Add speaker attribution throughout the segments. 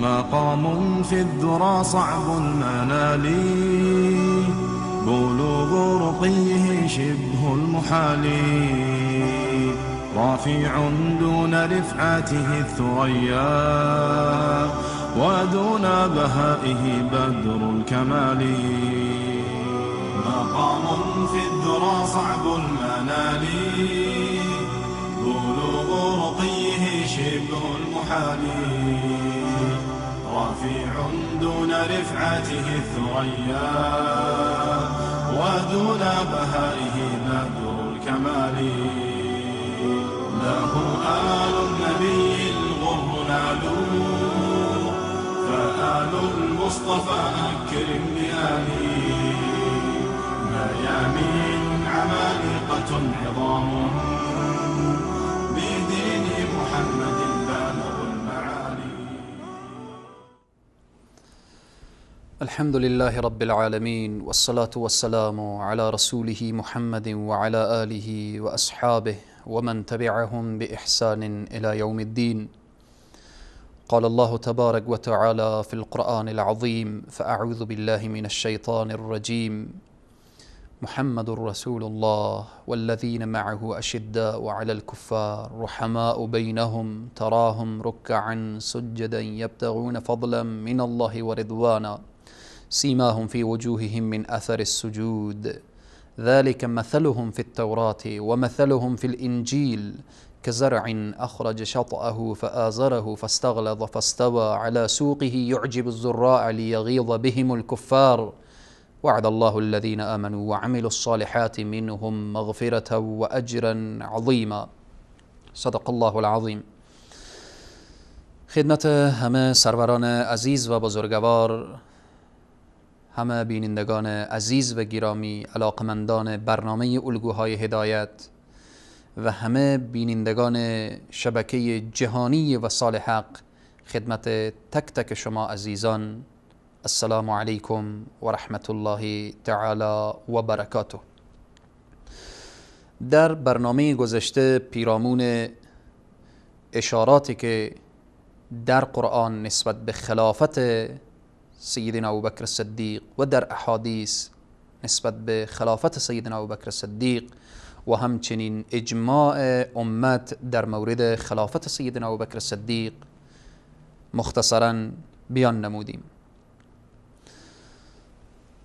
Speaker 1: مقام في الذرى صعب المنال، بلوغ رقيه شبه المحال، رافع دون رفعته الثريا، ودون بهائه بدر الكمال. مقام في الذرى صعب المنال، بلوغ رقيه شبه المحال، رفيع دون رفعته الثريا، ودون بهائه بدر الكمال. له آل النبي الغر نالوا، فآل المصطفى أكرم بآله. ميامين عمالقة عظام، بدين محمد بالغ المعالي.
Speaker 2: الحمد لله رب العالمين، والصلاة والسلام على رسوله محمد وعلى آله وأصحابه ومن تبعهم بإحسان إلى يوم الدين. قال الله تبارك وتعالى في القرآن العظيم: فأعوذ بالله من الشيطان الرجيم، محمد رسول الله والذين معه أشداء على الكفار رحماء بينهم تراهم ركعا سجدا يبتغون فضلا من الله ورضوانا سيماهم في وجوههم من أثر السجود، ذلك مثلهم في التوراة ومثلهم في الإنجيل كزرع أخرج شطأه فآزره فاستغلظ فاستوى على سوقه يعجب الزراع ليغيظ بهم الكفار، وعد الله الذين آمنوا وعملوا الصالحات منهم مغفرة وأجرا عظیما. صدق الله العظیم. خدمت همه سروران عزیز و بزرگوار، همه بینندگان عزیز و گرامی، علاقمندان برنامه الگوهای هدایت و همه بینندگان شبکه جهانی وصال حق، خدمت تک تک شما عزیزان، السلام علیکم و رحمت الله تعالی و برکاته. در برنامه گذشته پیرامون اشاراتی که در قرآن نسبت به خلافت سیدنا ابوبکر صدیق و در احادیث نسبت به خلافت سیدنا ابوبکر صدیق و همچنین اجماع امت در مورد خلافت سیدنا ابوبکر صدیق مختصرا بیان نمودیم.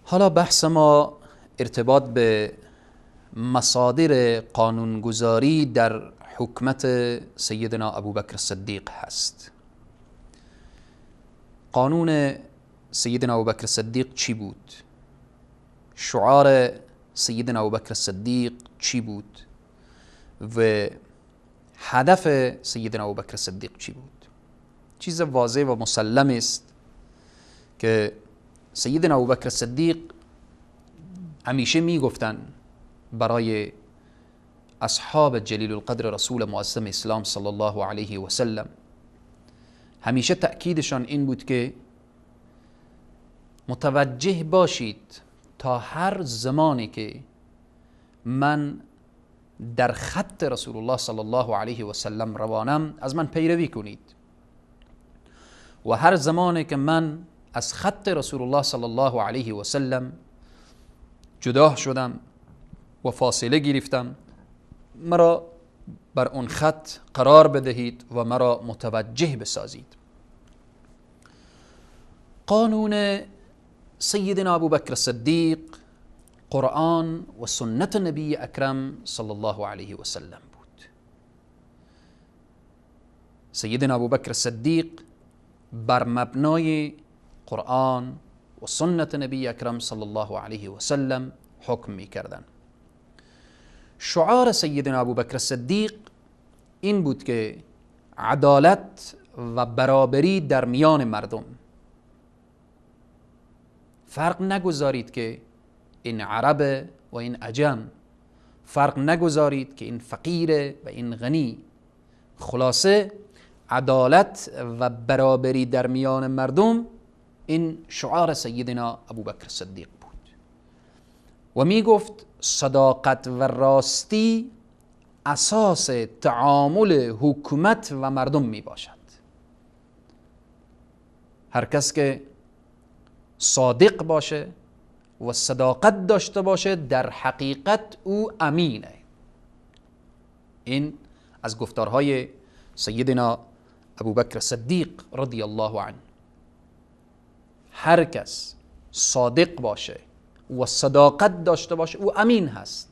Speaker 2: حالا بحث ما ارتباط به مصادر قانونگذاری در حکمت سیدنا ابوبکر صدیق هست. قانون سیدنا ابوبکر صدیق چی بود؟ شعار سیدنا ابوبکر صدیق چی بود؟ و هدف سیدنا ابوبکر صدیق چی بود؟ چیز واضح و مسلم است که سیدنا ابوبکر صدیق همیشه می گفتن برای اصحاب جلیل القدر رسول معظم اسلام صلی الله علیه و سلم، همیشه تأکیدشان این بود که متوجه باشید تا هر زمانی که من در خط رسول الله صلی الله علیه و سلم روانم از من پیروی کنید، و هر زمانی که من از خط رسول الله صلی الله علیه و سلم جدا شدم و فاصله گرفتم، مرا بر اون خط قرار بدهید و مرا متوجه بسازید. قانون سیدنا ابوبکر صدیق قرآن و سنت نبی اکرم صلی الله علیه و سلم بود. سیدنا ابوبکر صدیق بر مبنای قرآن و سنت نبی اکرم صلی الله علیه و سلم حکم می کردن. شعار سیدنا ابوبکر صدیق این بود که عدالت و برابری در میان مردم، فرق نگذارید که این عرب و این عجم، فرق نگذارید که این فقیر و این غنی، خلاصه عدالت و برابری در میان مردم، این شعار سیدنا ابوبکر صدیق بود. و می گفت صداقت و راستی اساس تعامل حکومت و مردم می باشد. هر کس که صادق باشه و صداقت داشته باشه در حقیقت او امینه. این از گفتارهای سیدنا ابوبکر صدیق رضی الله عنه. هر کس صادق باشه و صداقت داشته باشه او امین هست،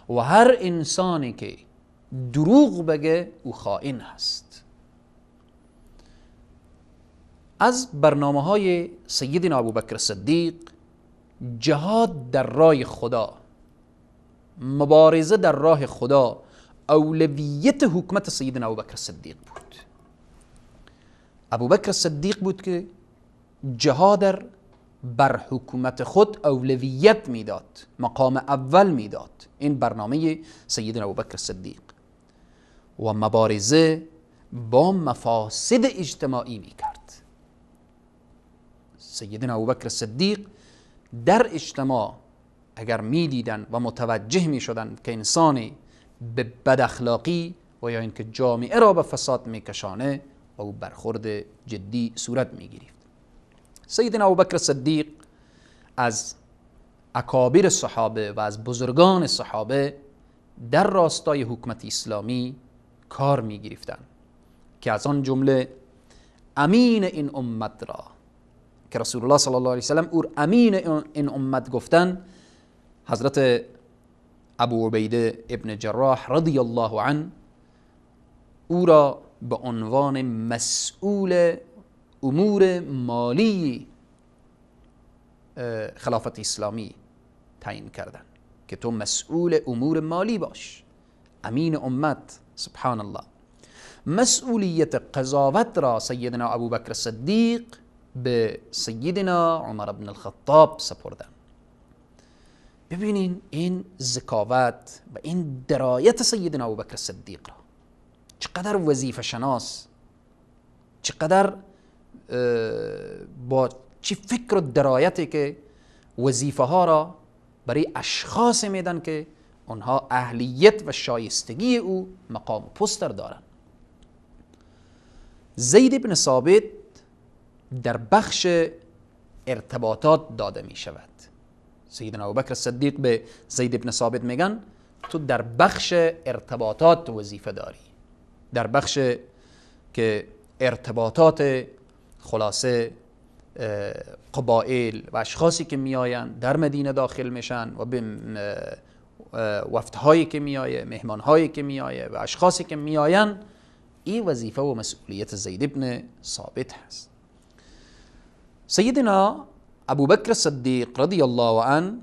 Speaker 2: و هر انسانی که دروغ بگه او خائن هست. از برنامه های سیدنا ابوبکر صدیق جهاد در راه خدا، مبارزه در راه خدا، اولویت حکومت سیدنا ابوبکر صدیق بود. ابوبکر صدیق بود که جهاد بر حکومت خود اولویت میداد، مقام اول میداد. این برنامه سیدنا ابوبکر صدیق. و مبارزه با مفاسد اجتماعی میکرد. سیدنا ابوبکر صدیق در اجتماع اگر میدیدن و متوجه میشدن که انسانی به بد اخلاقی و یا اینکه جامعه را به فساد میکشانه، و او برخورد جدی صورت میگرفت. سیدنا ابوبکر صدیق از اکابر صحابه و از بزرگان صحابه در راستای حکومت اسلامی کار میگرفتند که از آن جمله امین این امت را که رسول الله صلی الله علیه وسلم او امین این امت گفتن، حضرت ابو عبیده ابن جراح رضی الله عنه او را به عنوان مسئول امور مالی خلافت اسلامی تعیین کردن که تو مسئول امور مالی باش، امین امت. سبحان الله. مسئولیت قضاوت را سیدنا ابوبکر صدیق به سیدنا عمر بن الخطاب سپردن. ببینین این ذکاوت و این درایت سیدنا ابوبکر صدیق را، چقدر وظیفه شناس، چقدر با چی فکر و درایتی که وظیفه ها را برای اشخاص میدن که آنها اهلیت و شایستگی او مقام و پستر دارن. زید بن ثابت در بخش ارتباطات داده می شود. سیدنا ابوبکر صدیق به زید بن ثابت میگن تو در بخش ارتباطات وظیفه داری، در بخش که ارتباطات خلاصه قبائل و اشخاصی که میآیند در مدینه داخل میشن و به وفدهایی که میآیه، مهمانهایی که میآیه و اشخاصی که میآیند، این وظیفه و مسئولیت زید بن ثابت هست. سیدنا ابوبکر صدیق رضی الله عنه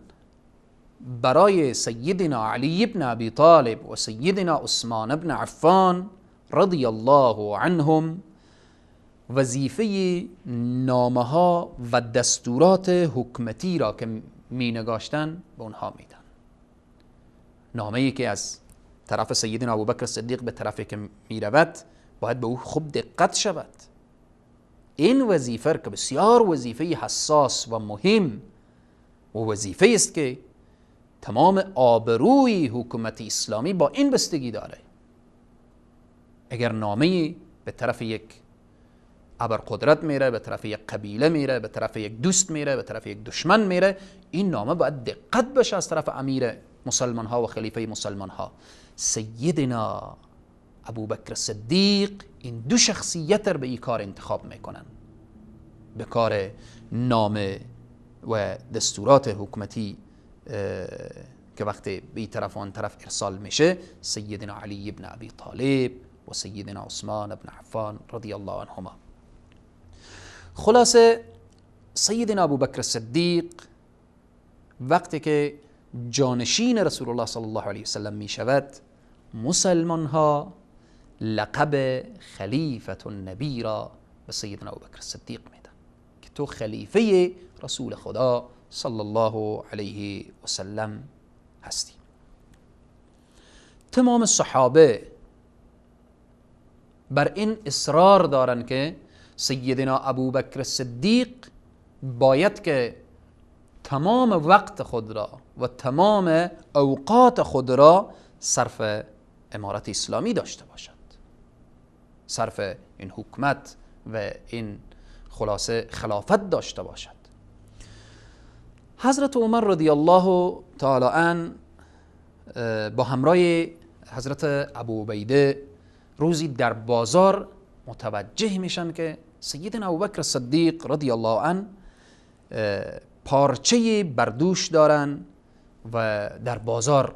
Speaker 2: برای سیدنا علی بن ابی طالب و سیدنا عثمان بن عفان رضی الله عنهم وظیفه نامه ها و دستورات حکمتی را که می نگاشتن به اونها میدن. نامه ای که از طرف سیدنا ابوبکر صدیق به طرفی که می رود باید به او خوب دقت شود. این وظیفه که بسیار وظیفه حساس و مهم و وظیفه است که تمام آبروی حکومت اسلامی با این بستگی داره. اگر نامه به طرف یک ابرقدرت میره، به طرف یک قبیله میره، به طرف یک دوست میره، به طرف یک دشمن میره، این نامه باید دقت بشه از طرف امیر مسلمان ها و خلیفه مسلمان ها. سیدنا ابوبکر صدیق این دو شخصیت را به این کار انتخاب میکنن، به کار نامه و دستورات حکومتی که وقتی به این طرف و آن طرف ارسال میشه، سیدنا علی بن ابی طالب و سیدنا عثمان بن عفان رضی الله عنهما. خلاصه سیدنا ابوبکر صدیق وقتی که جانشین رسول الله صلی الله علیه وسلم می شود، مسلمان ها لقب خلیفة النبی را به سیدنا ابوبکر صدیق میدن که تو خلیفه رسول خدا صلی الله علیه وسلم هستی. تمام صحابه بر این اصرار دارن که سیدنا ابوبکر صدیق باید که تمام وقت خود را و تمام اوقات خود را صرف امارت اسلامی داشته باشد، صرف این حکومت و این خلاصه خلافت داشته باشد. حضرت عمر رضی الله تعالی عنه با همراه حضرت ابو عبیده روزی در بازار متوجه میشن که سیدنا ابوبکر صدیق رضی الله عنه پارچه بردوش دارن و در بازار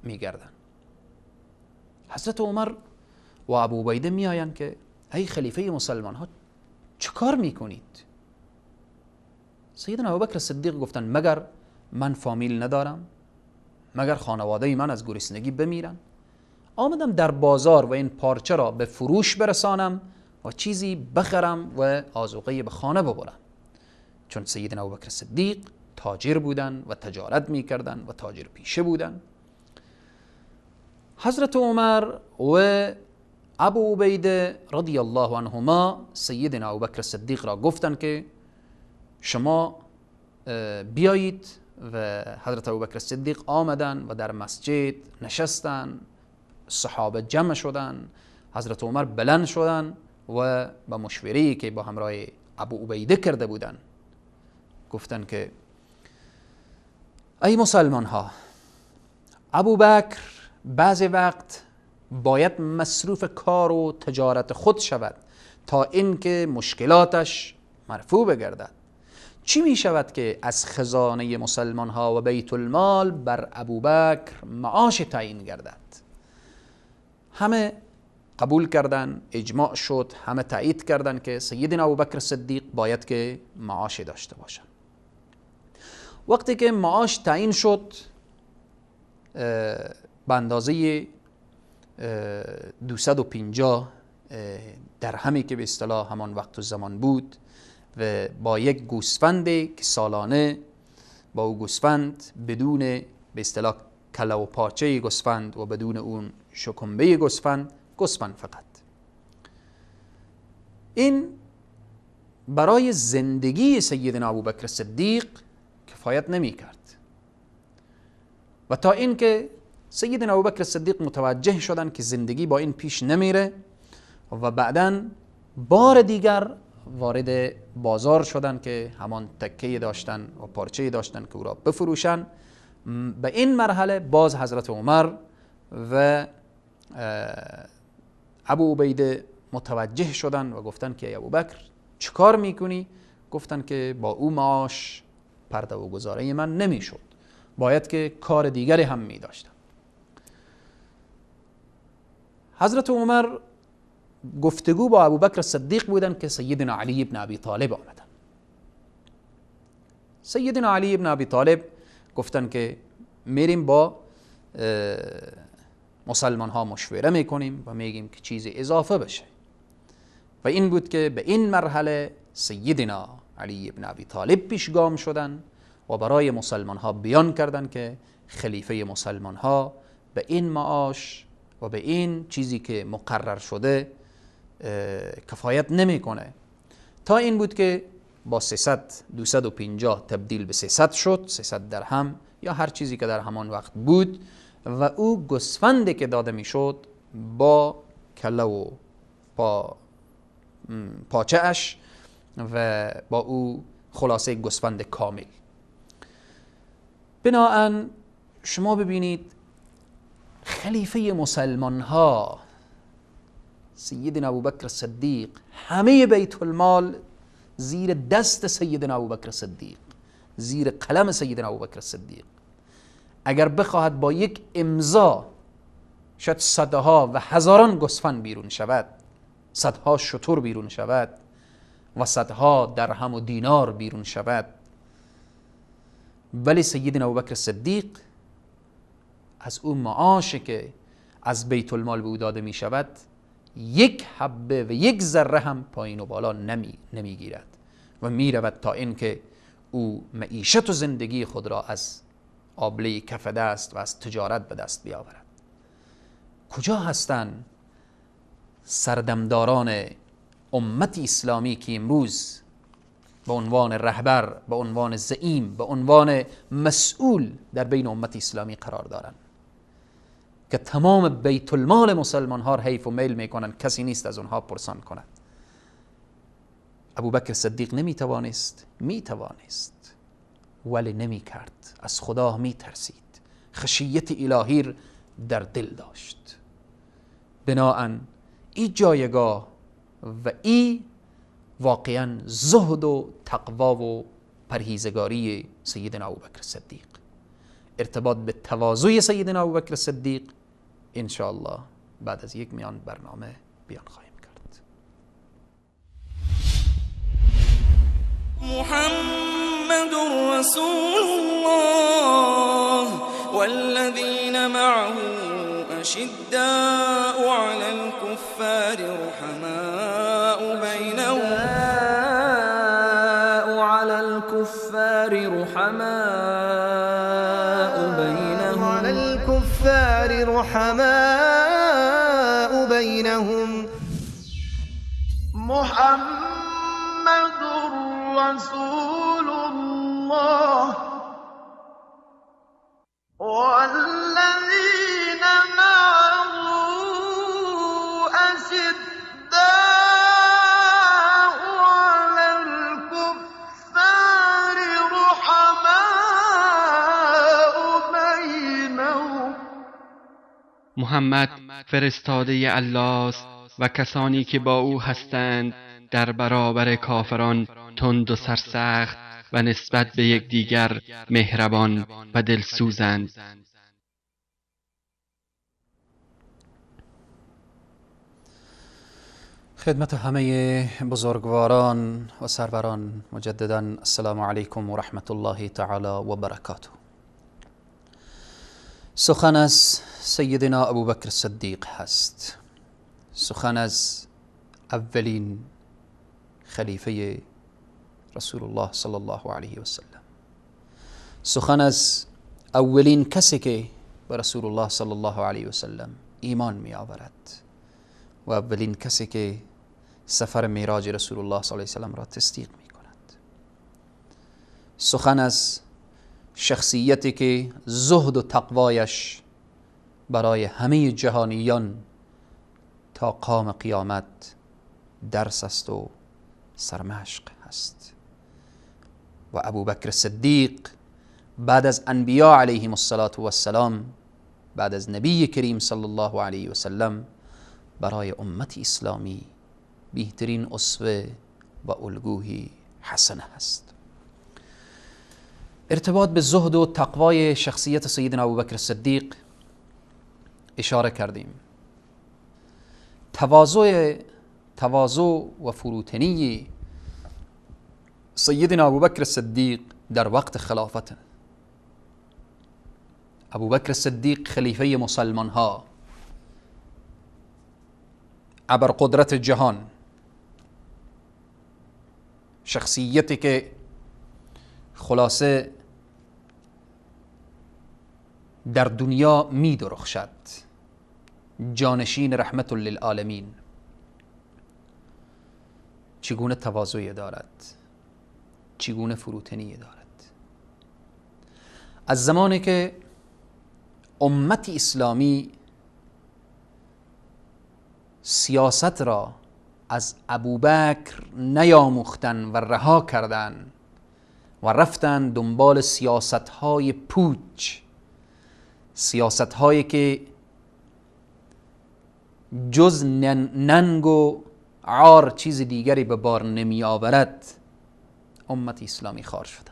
Speaker 2: میگردن. حضرت عمر و ابو عبیده میآیند که ای خلیفه مسلمان ها چه کار میکنید؟ سیدنا ابوبکر صدیق گفتن مگر من فامیل ندارم؟ مگر خانواده من از گرسنگی بمیرن؟ آمدم در بازار و این پارچه را به فروش برسانم و چیزی بخرم و آذوقه به خانه ببرم. چون سیدنا ابوبکر صدیق تاجر بودن و تجارت میکردن و تاجر پیشه بودن. حضرت عمر و ابو عبیده رضی الله عنهما سیدنا ابوبکر صدیق را گفتن که شما بیایید، و حضرت ابوبکر صدیق آمدن و در مسجد نشستن، صحابه جمع شدن، حضرت عمر بلند شدن و با مشوره‌ای که با همراه ابو عبیده کرده بودن گفتن که ای مسلمان ها، ابوبکر بعضی وقت باید مصروف کار و تجارت خود شود تا اینکه مشکلاتش مرفوع بگردد. چی می شود که از خزانه مسلمان ها و بیت المال بر ابوبکر معاش تعیین گردد؟ همه قبول کردن، اجماع شد، همه تایید کردن که سیدنا ابوبکر صدیق باید که معاش داشته باشن. وقتی که معاش تعیین شد به اندازه 250 درهمی که به اصطلاح همان وقت و زمان بود و با یک گوسفند که سالانه با او گوسفند بدون به اصطلاح کله و پاچه گوسفند و بدون اون شکمبه گوسفند، گوسفند فقط، این برای زندگی سیدنا ابوبکر صدیق کفایت نمی کرد. و تا اینکه سیدنا ابوبکر صدیق متوجه شدن که زندگی با این پیش نمیره و بعداً بار دیگر وارد بازار شدن که همان تکه داشتن و پارچه داشتن که او را بفروشن. به این مرحله باز حضرت عمر و ابو عبیده متوجه شدن و گفتن که ای ابوبکر چیکار میکنی؟ گفتن که با او معاش پرده و گزاره من نمیشد، باید که کار دیگری هم میداشتم. حضرت عمر گفتگو با ابوبکر صدیق بودن که سیدنا علی ابن ابی طالب آمدن. سیدنا علی ابن ابی طالب گفتن که میریم با مسلمان ها مشوره میکنیم و میگیم که چیزی اضافه بشه. و این بود که به این مرحله سیدنا علی ابن ابی طالب پیشگام شدن و برای مسلمان ها بیان کردن که خلیفه مسلمان ها به این معاش و به این چیزی که مقرر شده کفایت نمیکنه. تا این بود که با 300 250 تبدیل به 300 شد، 300 درهم یا هر چیزی که در همان وقت بود، و او گوسفندی که داده میشد با کله و پاچه اش و با او خلاصه گوسفند کامل. بناهن شما ببینید خلیفه مسلمان ها سیدنا ابوبکر صدیق، همه بیت المال زیر دست سیدنا ابوبکر صدیق، زیر قلم سیدنا ابوبکر صدیق. اگر بخواهد با یک امضا شاید صدها و هزاران گوسفند بیرون شود، صدها شتر بیرون شود و صدها درهم و دینار بیرون شود، ولی سیدنا ابوبکر صدیق از اون معاش که از بیت المال به او داده می شود یک حبه و یک ذره هم پایین و بالا نمیگیرد و می رود تا اینکه او معیشت و زندگی خود را از آبله کف دست و از تجارت به دست بیاورد. کجا هستند سردمداران امت اسلامی که امروز به عنوان رهبر، به عنوان زعیم، به عنوان مسئول در بین امت اسلامی قرار دارند که تمام بیت المال مسلمان ها را حیف و میل میکنند، کسی نیست از اونها پرسان کند. ابوبکر صدیق نمیتوانست؟ میتوانست، ولی نمیکرد. از خدا میترسید، خشیت الهی در دل داشت. بناهن این جایگاه و این واقعا زهد و تقوا و پرهیزگاری سیدنا ابوبکر صدیق، ارتباط به تواضع سیدنا ابوبکر صدیق انشاءالله بعد از یک میان برنامه بیان خواهیم کرد.
Speaker 3: محمد رسول الله والذین معه أشداء على الكفار رحماء بينهم
Speaker 4: على الكفار رحماء بينهم
Speaker 5: على الكفار رحماء بينهم
Speaker 6: محمد رسول الله والذين معه أشداء على الكفار رحماء بينهم.
Speaker 7: محمد فرستاده الله است و کسانی که با او هستند در برابر کافران تند و سرسخت و نسبت به یکدیگر مهربان و دلسوزند.
Speaker 2: خدمت همه بزرگواران و سروران مجددا السلام علیکم و رحمت الله تعالی و برکاته. سخن از سیدنا ابوبکر صدیق هست، سخن از اولین خلیفه رسول الله صلی الله علیه و سلم، سخن از اولین کسی که به رسول الله صلی الله علیه و سلم ایمان می آورد و اولین کسی که سفر معراج رسول الله صلی الله علیه و سلم را تصدیق می کند. سخن از شخصیتی که زهد و تقوایش برای همه جهانیان تا قام قیامت درس است و سرمشق است. و ابوبکر صدیق بعد از انبیا علیهم الصلاة والسلام، بعد از نبی کریم صلی الله علیه و سلم، برای امت اسلامی بهترین اسوه و الگوی حسنه است. ارتباط به زهد و تقوای شخصیت سیدنا ابوبکر صدیق اشاره کردیم. تواضع و فروتنی سیدنا ابوبکر صدیق در وقت خلافت. ابوبکر صدیق خلیفه مسلمان ها، ابر قدرت جهان، شخصیتی که خلاصه در دنیا می درخشد، جانشین رحمت للعالمین، چگونه تواضع دارد، چگونه فروتنی دارد. از زمانی که امت اسلامی سیاست را از ابوبکر نیاموختن و رها کردن و رفتن دنبال سیاست‌های پوچ، سیاست‌هایی که جز ننگ و عار چیز دیگری به بار نمی آورد، امت اسلامی خوار شده.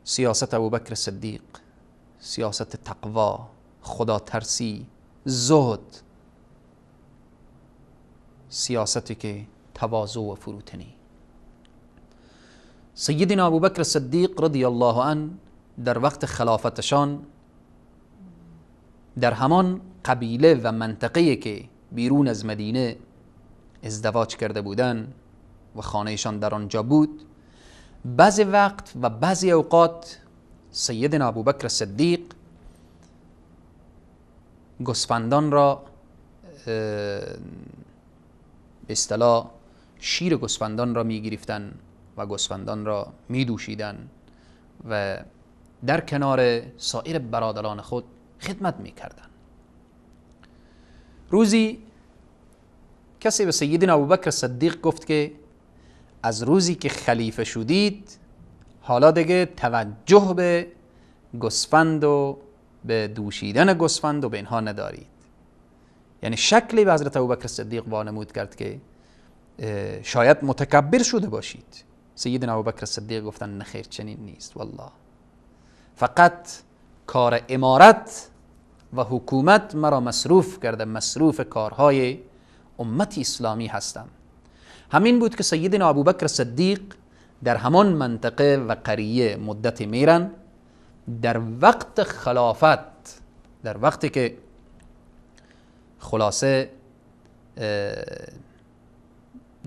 Speaker 2: سیاست ابوبکر صدیق، سیاست تقوا، خدا ترسی، زهد، سیاستی که تواضع و فروتنی. سیدنا ابوبکر صدیق رضی الله عنه در وقت خلافتشان در همان قبیله و منطقه‌ای که بیرون از مدینه ازدواج کرده بودند و خانهشان در آنجا بود، بعضی وقت و بعضی اوقات سیدنا ابوبکر صدیق گوسفندان را، به اصطلاح شیر گوسفندان را می گرفتن و گوسفندان را می دوشیدن و در کنار سایر برادران خود خدمت می کردن. روزی کسی به سیدنا ابوبکر صدیق گفت که از روزی که خلیفه شدید حالا دیگه توجه به گوسفند و به دوشیدن گوسفند و به اینها ندارید. یعنی شکلی به حضرت ابوبکر صدیق وانمود کرد که شاید متکبر شده باشید. سیدنا ابوبکر صدیق گفتن نخیر، چنین نیست والله، فقط کار امارت و حکومت مرا مصروف کرده، مصروف کارهای امت اسلامی هستم. همین بود که سیدنا ابوبکر صدیق در همان منطقه و قریه مدت میرن. در وقت خلافت، در وقتی که خلاصه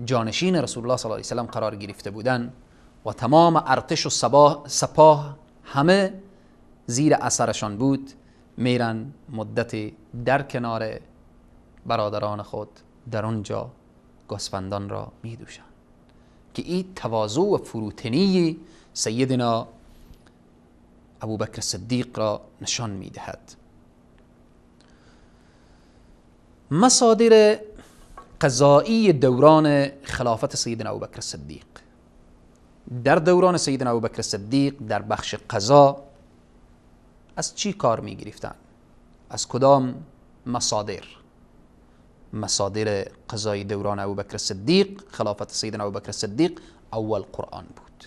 Speaker 2: جانشین رسول الله صلی الله علیه وسلم قرار گرفته بودن و تمام ارتش و سپاه همه زیر اثرشان بود، میرن مدتی در کنار برادران خود در آنجا گوسفندان را میدوشند که این تواضع و فروتنی سیدنا ابوبکر صدیق را نشان میدهد. مصادر قضایی دوران خلافت سیدنا ابوبکر صدیق. در دوران سیدنا ابوبکر صدیق در بخش قضا از چی کار می گرفتن؟ از کدام مصادر؟ مصادر قضای دوران ابوبکر صدیق، خلافت سیدنا ابوبکر صدیق، اول قرآن بود.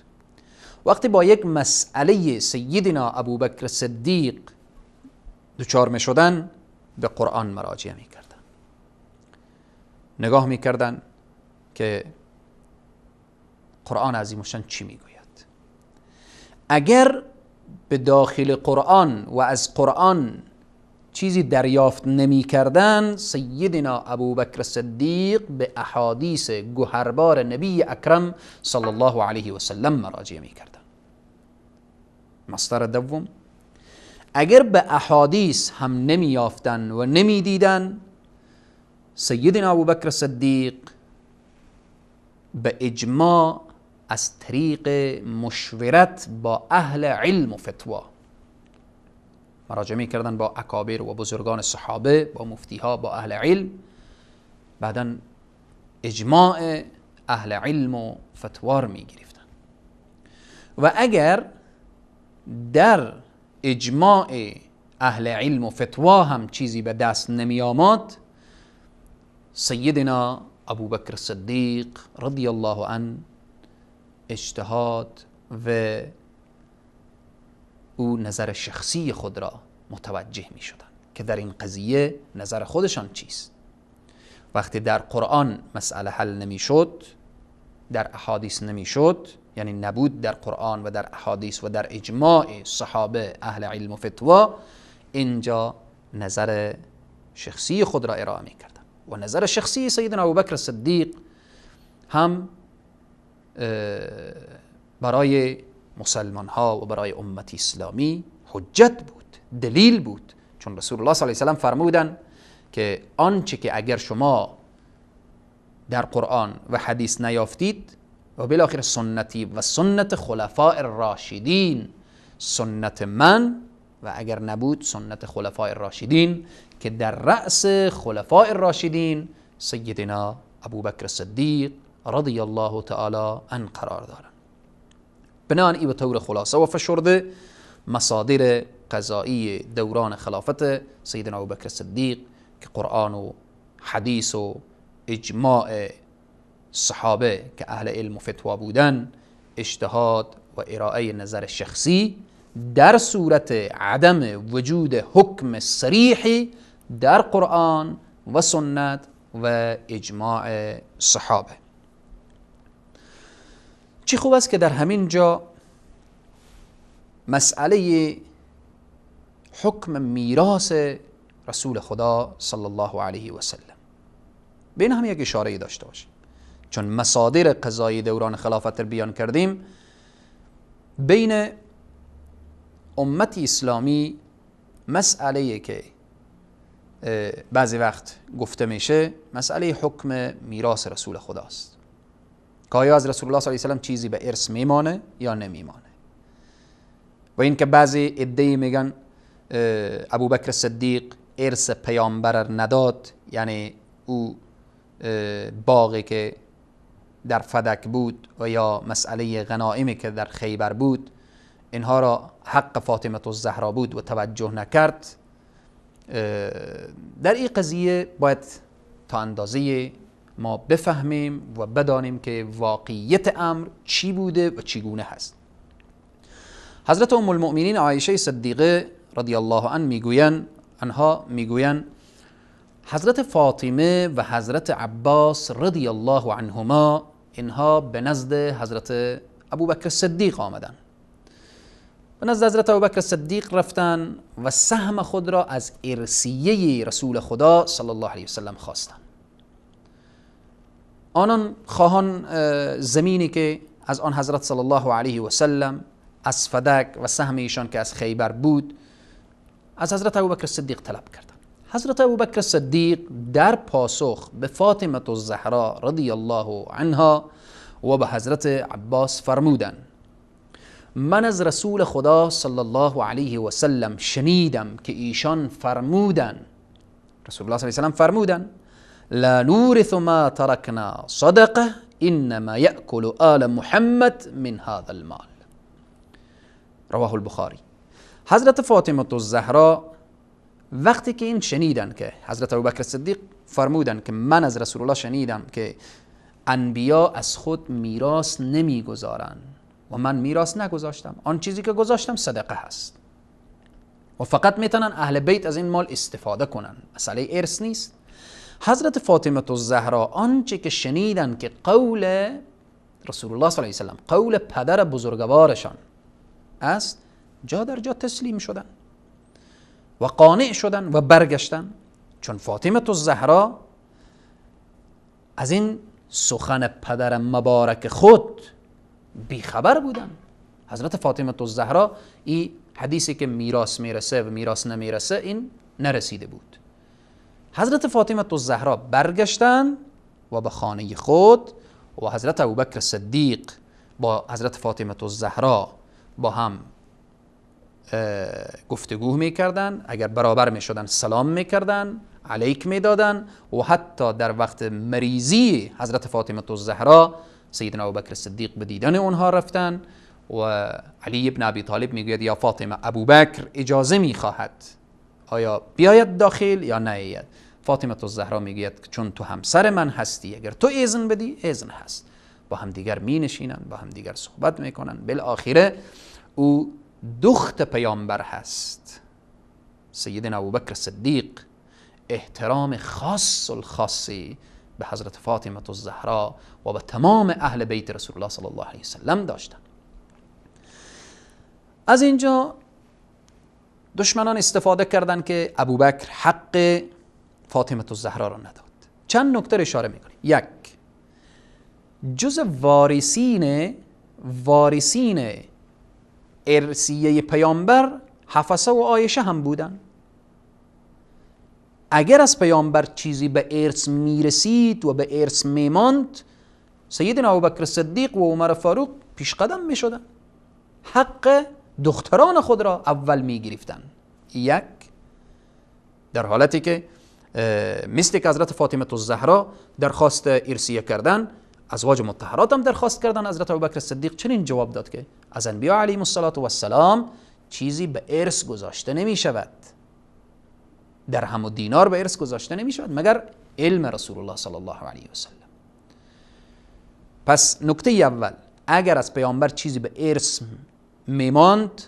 Speaker 2: وقتی با یک مسئله سیدنا ابوبکر صدیق دچار می شدن، به قرآن مراجعه می کردن، نگاه می کردن که قرآن عظیم الشان چی می گوید. اگر به داخل قرآن و از قرآن چیزی دریافت نمی کردن، سیدنا ابوبکر صدیق به احادیث گوهربار نبی اکرم صلی الله علیه و سلم مراجعه می کردن. مصدر دوم، اگر به احادیث هم نمی یافتن و نمی دیدن، سیدنا ابوبکر صدیق به اجماع از طریق مشورت با اهل علم و فتوا مراجعه می کردن، با اکابر و بزرگان صحابه، با مفتی ها، با اهل علم. بعدا اجماع اهل علم و فتوا رو می گرفتن. و اگر در اجماع اهل علم و فتوا هم چیزی به دست نمی آمد، سیدنا ابوبکر صدیق رضی الله عنه اجتهاد و او نظر شخصی خود را متوجه می شدن که در این قضیه نظر خودشان چیست. وقتی در قرآن مسئله حل نمی شد، در احادیث نمی شد، یعنی نبود در قرآن و در احادیث و در اجماع صحابه اهل علم و فتوا، اینجا نظر شخصی خود را ارائه می کردن. و نظر شخصی سیدنا ابوبکر صدیق هم برای مسلمان ها و برای امت اسلامی حجت بود، دلیل بود، چون رسول الله صلی الله علیه و سلم فرمودن که آنچه که اگر شما در قرآن و حدیث نیافتید و بالاخره سنتی و سنت خلفاء الراشدین، سنت من، و اگر نبود سنت خلفاء الراشدین که در رأس خلفاء الراشدین سیدنا ابوبکر صدیق رضی الله تعالی عنه قرار دارند. بنابراین ای به طور خلاصه و فشرده مصادر قضایی دوران خلافت سیدنا ابوبکر صدیق که قرآن و حدیث و اجماع صحابه که اهل علم و فتوا بودن، اجتهاد و ارائه نظر شخصی در صورت عدم وجود حکم صریحی در قرآن و سنت و اجماع صحابه. چی خوب است که در همین جا مسئله حکم میراث رسول خدا صلی الله علیه و سلم به این هم یک اشاره داشته باشیم، چون مصادر قضایی دوران خلافت رو بیان کردیم. بین امت اسلامی مسئله که بعضی وقت گفته میشه مسئله حکم میراث رسول خداست که آیا از رسول الله صلی الله علیه و سلم چیزی به ارث میمانه یا نمیمانه. و اینکه بعضی عده‌ای میگن ابوبکر صدیق ارث پیامبر نداد، یعنی او باغی که در فدک بود و یا مسئله غنائمی که در خیبر بود، اینها را حق فاطمه الزهرا بود و توجه نکرد. در این قضیه باید تا اندازه ما بفهمیم و بدانیم که واقعیت امر چی بوده و چگونه هست. حضرت ام المؤمنین عایشه صدیقه رضی الله عنها میگویند، آنها میگویند حضرت فاطمه و حضرت عباس رضی الله عنهما اینها به نزد حضرت ابوبکر صدیق آمدند. به نزد حضرت ابوبکر صدیق رفتن و سهم خود را از ارثیه رسول خدا صلی الله علیه وسلم خواستند. آنان خواهان زمینی که از آن حضرت صلی الله علیه و سلم از فدک و سهم ایشان که از خیبر بود از حضرت ابوبکر صدیق طلب کردند. حضرت ابوبکر صدیق در پاسخ به فاطمه الزهرا رضی الله عنها و به حضرت عباس فرمودند: من از رسول خدا صلی الله علیه و سلم شنیدم که ایشان فرمودند، رسول الله صلی الله علیه و سلم فرمودند: لا نورث ما ترکنا صدقه انما یأکل آل محمد من هذا المال. رواه البخاری. حضرت فاطمه الزهرا وقتی که این شنیدن که حضرت ابوبکر صدیق فرمودن که من از رسول الله شنیدم که انبیا از خود میراث نمیگذارند و من میراث نگذاشتم، آن چیزی که گذاشتم صدقه هست و فقط میتونن اهل بیت از این مال استفاده کنن، مسئله ارث نیست. حضرت فاطمه الزهرا آنچه که شنیدن که قول رسول الله صلی الله علیه و سلم، قول پدر بزرگوارشان است، جا در جا تسلیم شدن و قانع شدن و برگشتن، چون فاطمه الزهرا از این سخن پدر مبارک خود بیخبر بودن. حضرت فاطمه الزهرا این حدیثی که میراث میرسه و میراث نمیرسه این نرسیده بود. حضرت فاطمه الزهرا برگشتن و به خانه خود و حضرت ابوبکر صدیق با حضرت فاطمه الزهرا با هم گفتگو میکردن، اگر برابر میشدن سلام میکردن، علیک میدادن و حتی در وقت مریضی حضرت فاطمه الزهرا سیدنا ابوبکر صدیق به دیدن اونها رفتن و علی ابن ابی طالب میگوید یا فاطمه، ابوبکر اجازه میخواهد، آیا بیاید داخل یا نیاید؟ فاطمه الزهرا میگوید چون تو همسر من هستی، اگر تو اذن بدی اذن هست. با هم دیگر می نشینن، با هم دیگر صحبت میکنن. بالاخره او دخت پیامبر هست، سیدنا ابوبکر صدیق احترام خاص الخاصی به حضرت فاطمه الزهرا و به تمام اهل بیت رسول الله صلی الله علیه وسلم داشتن. از اینجا دشمنان استفاده کردند که ابوبکر حق فاطمه الزهرا را نداد. چند نکته اشاره میکنیم. یک، جز وارثین ارثیه پیامبر حفصه و عایشه هم بودن. اگر از پیامبر چیزی به ارث میرسید و به ارث میماند، سیدنا ابوبکر صدیق و عمر فاروق پیش قدم میشدن، حق دختران خود را اول میگرفتن. یک، در حالتی که مثل که حضرت فاطمه الزهرا درخواست ارثیه کردن، ازواج مطهرات هم درخواست کردن، حضرت ابوبکر صدیق چنین جواب داد که از انبیا علیهم الصلاة والسلام چیزی به ارث گذاشته نمی شود، درهم و دینار به ارث گذاشته نمی شود مگر علم رسول الله صلی الله علیه و سلم. پس نکته اول، اگر از پیامبر چیزی به ارث میماند،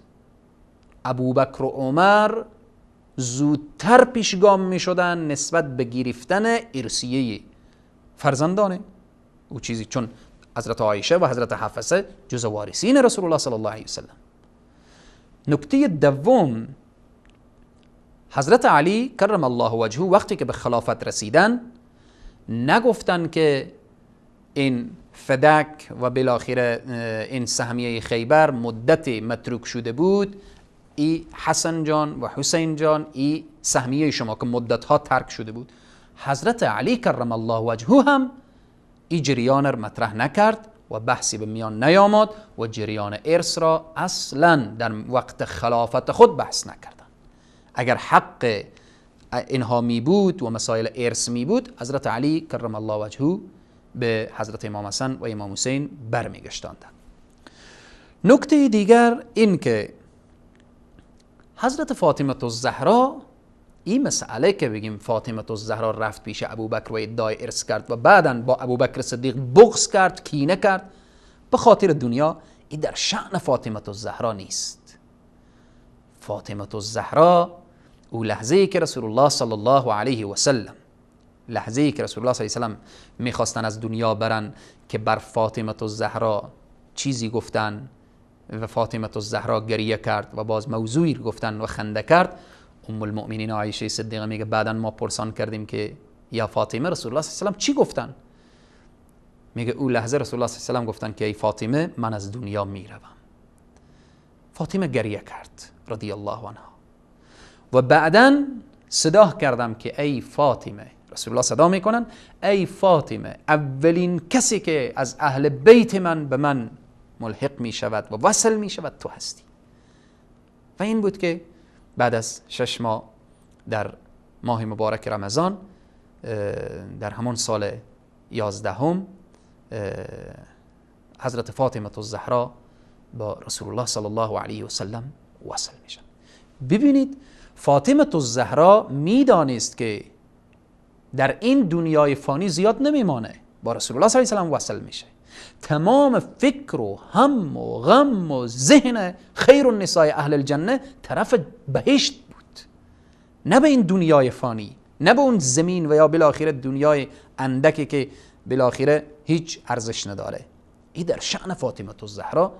Speaker 2: ابوبکر و عمر زودتر پیشگام می شدن نسبت به گرفتن ارثیه فرزندانه او چیزی، چون حضرت عایشه و حضرت حفصه جز وارثین رسول الله صلی الله علیه و سلم. نکته دوم، حضرت علی کرم الله وجهه وقتی که به خلافت رسیدن نگفتن که این فدک و بالاخره این سهمیه خیبر مدت متروک شده بود، ای حسن جان و حسین جان ای سهمیه شما که مدتها ترک شده بود. حضرت علی کرم الله وجهه هم ای جریان را مطرح نکرد و بحثی به میان نیامد و جریان ارث را اصلا در وقت خلافت خود بحث نکردن. اگر حق اینها می بود و مسائل ارث می بود، حضرت علی کرم الله وجهه به حضرت امام حسن و امام حسین برمیگشتاندند. نکته دیگر این که حضرت فاطمه الزهرا، این مسئله که بگیم فاطمه الزهرا رفت پیش ابوبکر و ادعای ارث کرد و بعداً با ابوبکر صدیق بغض کرد، کینه کرد به خاطر دنیا، این در شأن فاطمه الزهرا نیست. فاطمه الزهرا او لحظه‌ای که رسول الله صلی الله علیه و سلم، لحظه‌ای که رسول الله صلی الله علیه و سلم میخواستن از دنیا برن که بر فاطمه الزهرا چیزی گفتن و فاطمه الزهرا گریه کرد و باز موضوعی گفتن و خنده کرد، ام المؤمنین عایشه صدیقه میگه بعدا ما پرسان کردیم که یا فاطمه رسول الله صلی الله علیه و سلم چی گفتن؟ میگه او لحظه رسول الله صلی الله علیه و سلم گفتن که ای فاطمه من از دنیا میروم. فاطمه گریه کرد رضی الله عنها و بعدا صدا کردم که ای فاطمه، رسول الله صدا میکنن ای فاطمه، اولین کسی که از اهل بیت من به من ملحق میشود و وصل میشود تو هستی. و این بود که بعد از 6 ماه در ماه مبارک رمضان در همان سال 11 حضرت فاطمه الزهرا با رسول الله صلی الله علیه و سلم وصل میشن. ببینید فاطمه الزهرا میدانست که در این دنیای فانی زیاد نمیمانه، با رسول الله صلی الله علیه و سلم وصل میشه. تمام فکر و هم و غم و ذهن خیر النساء اهل الجنه طرف بهشت بود، نه به این دنیای فانی، نه به اون زمین و یا بالاخره دنیای اندکی که بالاخره هیچ ارزش نداره. این در شأن فاطمه الزهرا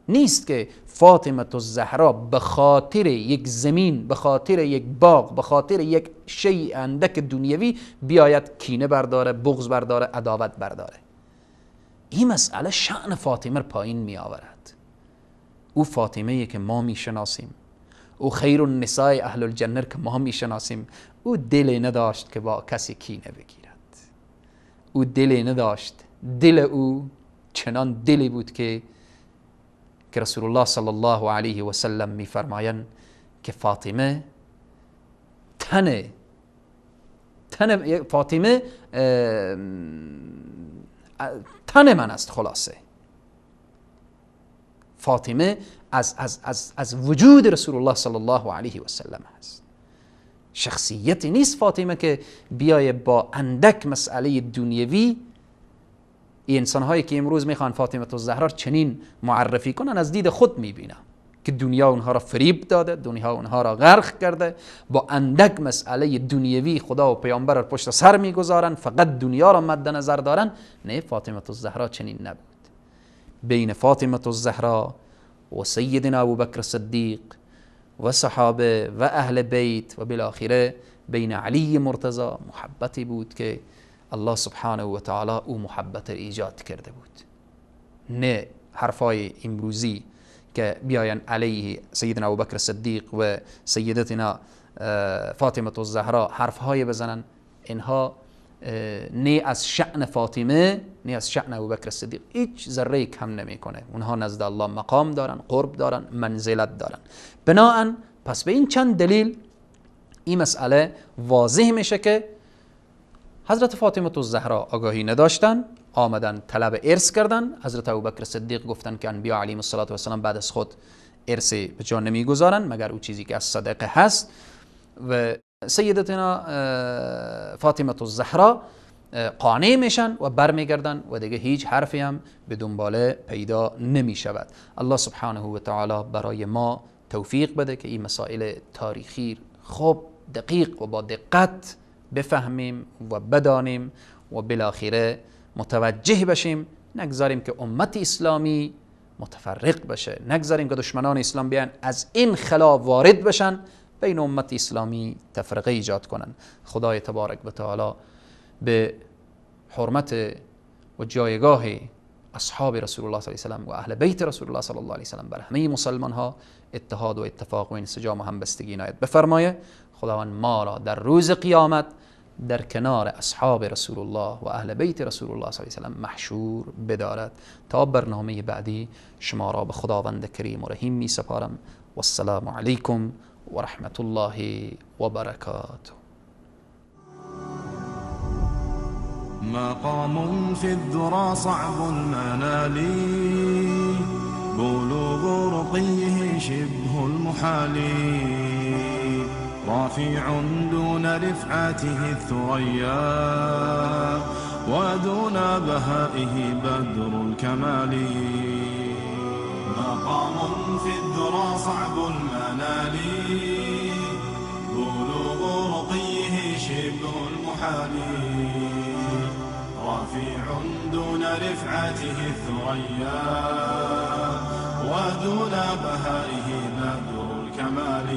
Speaker 2: نیست که فاطمه الزهرا به خاطر یک زمین، به خاطر یک باغ، به خاطر یک شیء اندک دنیوی بیاید کینه برداره، بغض برداره، عداوت برداره. این مسئله شأن فاطمه رو پایین می آورد. او فاطمه که ما می شناسیم، او خیر النساء اهل الجنه که ما می شناسیم، او دل نداشت که با کسی کینه بگیرد. او دل نداشت، دل او چنان دلی بود که رسول الله صلی الله علیه و سلم می فرمایند که فاطمه تن فاطمه تن من است. خلاصه فاطمه از از از از وجود رسول الله صلی الله علیه و سلم است. شخصیتی نیست فاطمه که بیای با اندک مسئله دنیوی. این انسان هایی که امروز میخوان فاطمه الزهرا چنین معرفی کنن از دید خود میبینم که دنیا اونها را فریب داده، دنیا اونها را غرق کرده، با اندک مسئله دنیوی خدا و پیامبر را پشت سر میگذارن، فقط دنیا را مد نظر دارن. نه، فاطمه الزهرا چنین نبود. بین فاطمه الزهرا و سیدنا ابوبکر صدیق و صحابه و اهل بیت و بالاخره بین علی مرتضی محبتی بود که الله سبحانه و تعالی او محبت ایجاد کرده بود. نه حرفای امروزی که بیاین علیه سیدنا ابوبکر صدیق و سیدتنا فاطمه الزهرا حرفهای بزنن، اینها نه از شأن فاطمه نه از شأن ابوبکر صدیق هیچ ذره کم نمیکنه. اونها نزد الله مقام دارن، قرب دارن، منزلت دارن. بناهن پس به این چند دلیل این مسئله واضح میشه که حضرت فاطمه الزهرا آگاهی نداشتن، آمدن طلب ارث کردن. حضرت ابوبکر صدیق گفتن که انبیا علیهم الصلاة والسلام بعد از خود ارث به جا نمیگذارن مگر او چیزی که از صدقه هست. و سیدتنا فاطمه الزهرا قانع میشن و برمیگردن و دیگه هیچ حرفی هم به دنباله پیدا نمیشود. الله سبحانه و تعالی برای ما توفیق بده که این مسائل تاریخی خوب دقیق و با دقت بفهمیم و بدانیم و بالاخره متوجه بشیم. نگذاریم که امت اسلامی متفرق بشه، نگذاریم که دشمنان اسلام بیان از این خلا وارد بشن، بین امت اسلامی تفرقه ایجاد کنن. خدای تبارک و تعالی به حرمت و جایگاه اصحاب رسول الله صلی الله علیه و سلم و اهل بیت رسول الله صلی الله علیه و سلم بر همه مسلمان ها اتحاد و اتفاق و انسجام و همبستگی عنایت بفرمایه. خداوند ما را در روز قیامت در کنار اصحاب رسول الله و اهل بیت رسول الله صلی الله علیه و سلم محشور بدارد. تا برنامه بعدی شما را به خداوند کریم و رحیم می سپارم. والسلام علیکم و رحمت الله و برکاته.
Speaker 1: مقام في الذرى صعب المنال، بلوغ رقيه شبه المحال، رافع دون رفعته الثريا، ودون بهائه بدر الكمال. مقام في الذرى صعب المنال، بلوغ رقيه شبه المحال، رفيع دون رفعته الثريا، ودون بهائه بدر الكمال.